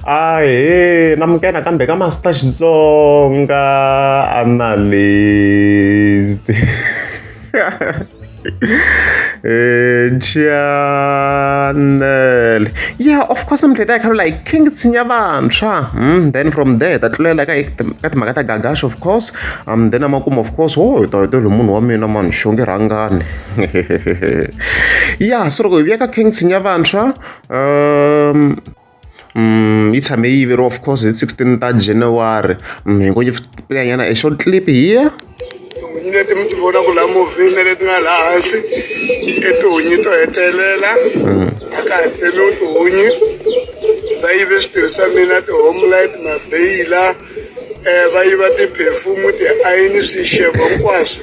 Ahee namukela nakambe ka Master Xitsonga Analyst channel yeah of course mi tlhela hi like King Tshinya Vantshwa then from there ta tlulela ka ka timhaka ta Gagash of course then amakumu of course oh hi ta hi munhu wa mina mani Xongi Rhangani yeah so loko hi vuya ka King Tshinya Vantshwa yi tshame yi yiveriwa of course hi 16 ta January hi ngo yi play nyana a short clip here. Tihunyi leti mi ti vonaka laha movheni na leti nga laha hansi i tihunyi to hetelela a ka ha tsemiwi tihunyi va yive switirhi swa mina ti-home light mabeyila va yiva ti-perfume tiayini swixevo hinkwaswo.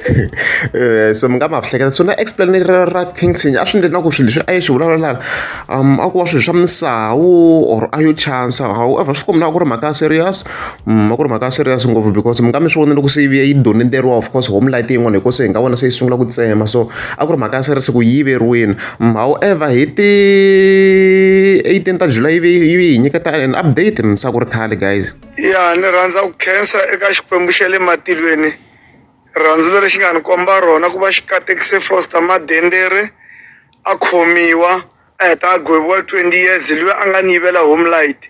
So mi nga ma hleketa so na explanation ra Kingston a swi endli na ku swilo leswi a yi swi vulavula a ku va swilo swa misawu or a yo chance however swi komba ku ri mhaka ya serious a ku ri mhaka ya serious ngopfu because mi nga mi swi vonile ku se yi vuye yi donateriwa of course home light yin'wana hi ku se hi nga vona se yi sungula ku tsema so a ku ri mhaka ya serious ku yi yiveriwile however hi ti 18 ta July yi yi hi nyiketa an update se a ku ri khale guys. Ya ni rhandza ku khensa eka Xikwembu xa le matilweni rirhandzu leri xi nga ni komba rona ku va xi katekise Foster Madendere a khomiwa a heta a gweviwa 20 years luya a nga ni yivela home light.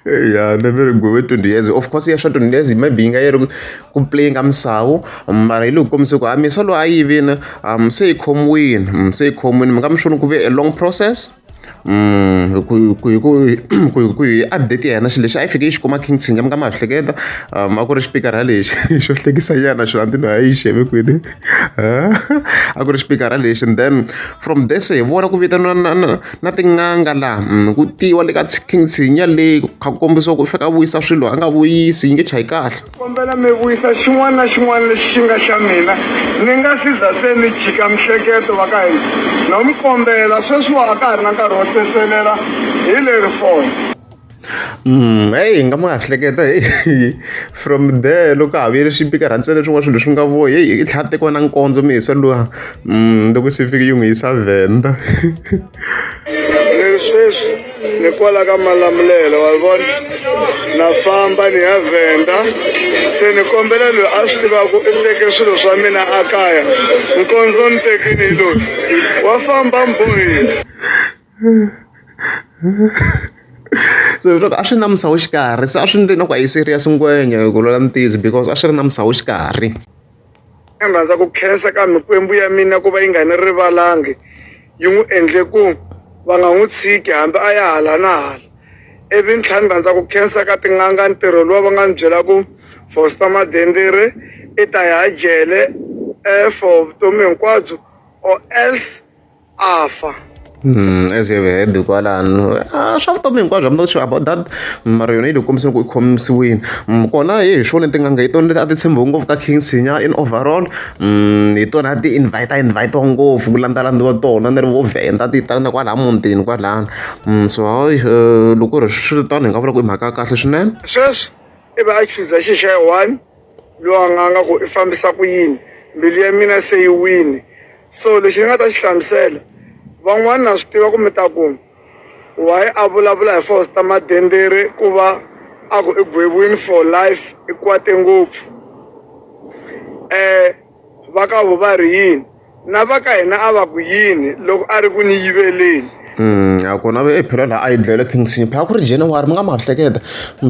Ya lembe ri gweviwe 20 years of course ya swa 20 years maybe yi nga yi ri ku playing ka misawu mara yi le ku kombisa ku a misa loyi a yivini se yi khomiwile se yi khomiwile mi nga mi swi voni ku ve a long process. Hi ku ku hi ku ku ku hi update ya hina xilo lexi a yi fike yi xi kuma King Tshinya mi nga ma ha hleketa a ku ri xipikara lexi xo hlekisa nyana xona a ni a yi xave kwini a ku ri xipikara lexi and then from there se hi vona ku vitaniwa na na na tin'anga laha ku tiwa le ka King Tshinya le ku kha ku kombisiwa ku i faneke a vuyisa swilo a nga vuyisi yi nge chayi kahle. Kombela mi vuyisa xin'wana na xin'wana lexi xi nga xa mina ni nga si za se ni jika mihleketo va ka hina no mi kombela sweswiwa a ka ha ri na nkarhi wo tsetselela hi leri fona. Heyi hi nga ma hleketa heyi from there loko ka ha vuyele xipikara ntsena swin'wana swilo leswi nga vuya heyi i tlhela a tekiwa na nkondzo mi hisa luwa loko se fike yi n'wi yisa Venda. Ni sweswi ni kwala ka Malamulele wa vona na famba ni ya Venda se ni kombela loyi a swi tivaka i teke swilo swa mina a kaya nkondzo ni tekini hi loyi wa famba mbohile. So leswaku a swi na musawu xikarhi se a swi ndli na ku a yi serious ngwenya hi ku lwela ntiyiso because a swi ri na musawu xikarhi. Ni rhandza ku khensa ka mikwembu ya mina ku va yi nga ni rivalangi yi n'wi endle ku va nga n'wi tshiki hambi a ya hala na hala ivi ni tlhela ni rhandza ku khensa ka tin'anga ntirho luwa va nga ni byela ku Foster Madendere i ta ya jele for vutomi hinkwabyo or else a fa. As you have heard kwalano a swa vutomi hinkwabyo I'm not sure about that mara yona yi le ku kombiseni ku i khomisiwile kona hi swona tin'anga hi tona leti a ti tshembiwe ngopfu ka King Tshinya in overall hi tona a ti invite invite ngopfu ku landzalandziwa tona ni ri vo Venda ti ta na kwalaya mutini kwalaya so hayi loko ku ri swi ri tano hi nga vula ku i mhaka ya kahle swinene. Sweswi i va a chuza xi xa yi one loyi a nga nga ku i fambisa ku yini mbilu ya mina se yi wini so lexi ni nga ta xi hlamusela van'wani na swi tiva ku mi ta ku why a vulavula hi Foster Madendere ku va a ku i gweviwini for life i kwate ngopfu va ka vo va ri yini na va ka hina a va ku yini loko a ri ku ni yiveleni. A kona e phela laha a yi dlayela King Tshinya phela a ku ri January mi nga ma hleketa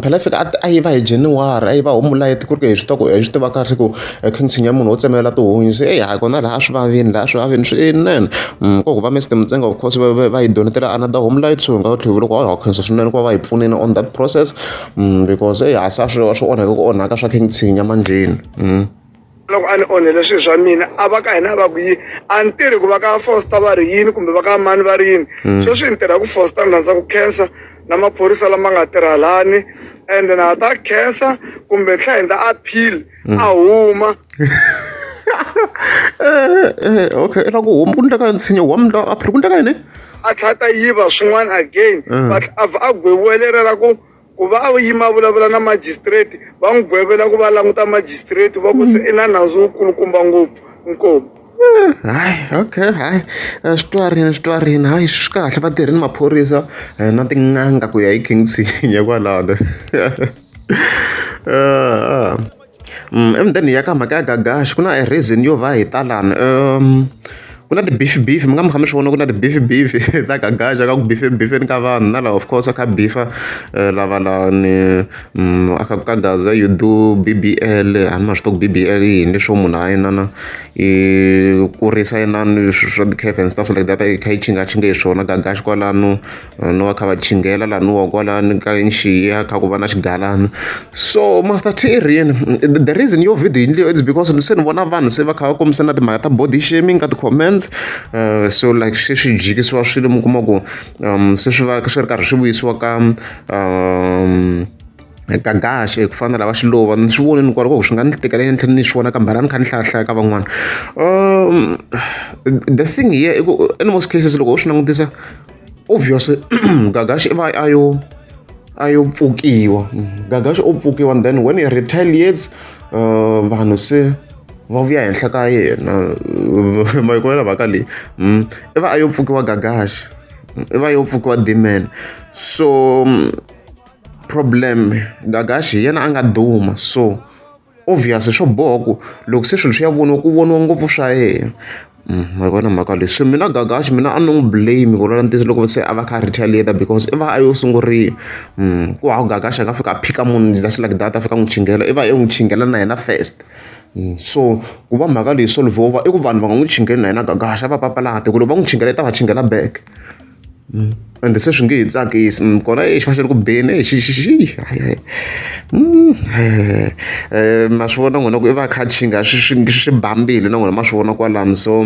phela i fika a yiva hi January a yiva home light ku ri ku hi swi tiva ku hi swi tiva kahle ku King Tshinya munhu wo tsemelela tihunyi se eyi hayi kona laha a swi vavini laha a swi vavini swinene ku va Mister Mutsenga of course va yi donetela another home light so hi nga tlhela hi vula ku ha khensa swinene ku va va hi pfunile on that process because eyi a se a swi swi onhake ku onhaka swa King Tshinya manjheni. Loko a ni onhele swilo swa mina a va ka hina a va ku yini a ni tirhi ku va ka Foster va ri yini kumbe va ka mani va ri yini sweswi ni tirha ku Foster ni rhandza ku khensa na maphorisa lama nga tirha lani ende na ha ta khensa kumbe ni tlhela hi endla appeal a huma. Okay i lava ku huma ku endleka yini ntshinyo wa appeal ku endleka yini? A tlhela a ta yiva swin'wana again a vha a gweviwa leriya ra ku ku va a yima a vulavula na magistrate va n'wi gwevela ku va languta magistrate va ku se i na nandzu wu kulukumba ngopfu inkomu. Hayi okay hayi swi twarini swi twarini hayi swi kahle va tirhile maphorisa na tin'anga ku ya hi King Tshinya kwalano. And then hi ya ka mhaka ya Gagash ku na a reason yo va hi ta lani ku na ti-beef beef mi nga mi kha mi swi vona ku na ti-beef beef ta Gagash ka ku bifeni ka vanhu na laha of course a kha beef-a lava lani a kha ka Gaza you do B_B_L a ni ma swi tiva ku B_B_L i yini leswo munhu a inana i kurisa inani swa ti-curve and stuff like that yi kha yi chingachinga hi swona Gagash kwalano no va kha va chingela laniwa kwalani ka nxiya kha ku va na xigalana so Master T i ri yini the reason yo video yi endliwa it's because se ni vona vanhu se va kha va kombisa na timhaka ta body shaming ka ti-comments so like se swi jikisiwa swilo mi kuma ku se swi va swi ri karhi swi vuyisiwa ka Gagash ku fana na lava Xiluva ni swi vonile kwala ku swi nga ni tikela ni tlhela ni swi vona kambe a ni kha ni hlayahlaya ka van'wana the thing here i ku in most cases loko u swi langutisa obviously Gagash i va a yo a yo pfukiwa Gagash o pfukiwa and then when he retaliates vanhu se va vuya henhla ka yena ma yi kumela mhaka leyi i va a yo pfukiwa Gagash i va yo pfukiwa Dman so problem Gagash hi yena a nga duma so obvious swo boha ku loko se swilo swi ya voniwa ku voniwa ngopfu swa yena ma yi vona mhaka leyi so mina Gagash mina a ni n'wi blame ku vulavula ntiyiso loko se a va kha a retaliate because i va a yo sunguriwa ku hava Gagash a nga fika a phika munhu just like that a fika a n'wi chingela i va a yo n'wi chingela na yena first so ku va mhaka leyi solve-iwa i ku vanhu va nga n'wi chingeli na yena Gagash a va papalati ku loko va n'wi chingela i ta va chingela back ende se swi nge he tsakisi kona exi va xi ri ku beni xi xi xi hayi ma swi vona n'wina ku i va a kha a chinga swi swi swi bambile na n'wina ma swi vona kwalano so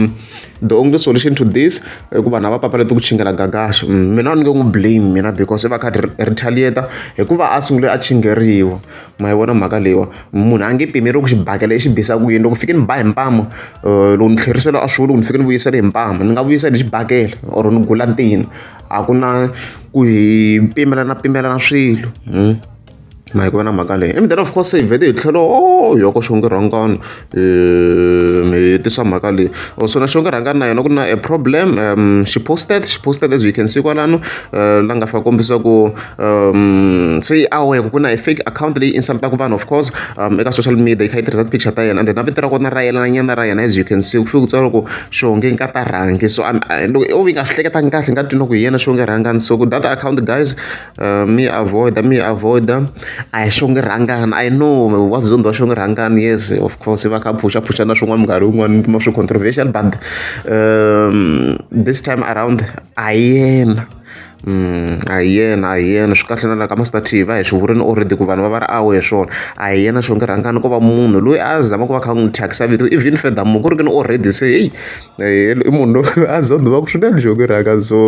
the only solution to this i ku vanhu a va papalati ku chingela Gagash mina a ni nge n'wi blame mina because i va a kha a retaliate hikuva a sungule a chingeriwa ma yi vona mhaka leyiwa munhu a nge pimeriwi ku xibakele i xi bisa ku yini loko fike ni ba hi mpama loko ni tlherisela a swi vuli ku ni fike ni vuyisela hi mpama ni nga vuyisela hi xibakele or ni gula ntina a ku na ku hi pimelana pimelana swilo ma yi vona mhaka leyi and then of course hi vhete hi tlhelo o yoko Xongi Rhangani hi hetisa mhaka leyi so na Xongi Rhangani na yona ku na a problem she posted as you can see kwalano la nga fika kombisa ku se yi aware ku na a fake account leyi insultaka vanhu of course eka social media yi kha yi tirhisa ti-picture ta yena and then na vito ra kona ra yelana nyana ra yena as you can see ku fike ku tsariwa ku Xongi nkata Rhangi so loko o yi nga swi hleketangi kahle nga twi na ku hi yena Xongi Rhangani so ku that account guys mi avoid mi avoid a hi Xongi Rhangani I know wa Zondo wa Xongi Rhangani yes of course va kha phusha phusha na swin'wana minkarhi yin'wani mi kuma swi controversial but this time around a hi yena a hi yena a hi yena swi kahle na la ka Master T va hi swi vurini already ku vanhu va va ri aware hi swona a hi yena Xongi Rhangani ko va munhu loyi a zama ku va kha n'wi thyakisa vito even furthermore ku ri ke ni already se heyi i munhu loyi a zondhiwaka swinene Xongi Rhangani so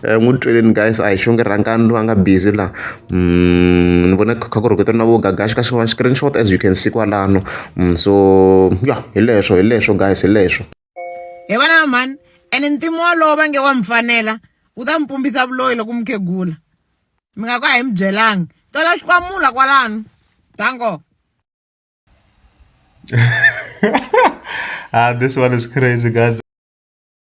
n'wi tweleni guys a hi Xongi Rhangani loyi a nga busy la ni vona kha ku rhuketela na vo Gagash ka xin'wana screenshot as you can see kwalano so ya hi leswo hi leswo guys hi leswo He vana va mhani ene ntimu wolowo va nge wa mi fanela wu ta mi pumbisa vuloyi loko mi khegula mi nga ku a hi mi byelangi tola xikwamula kwalano dango. Ah, this one is crazy, guys.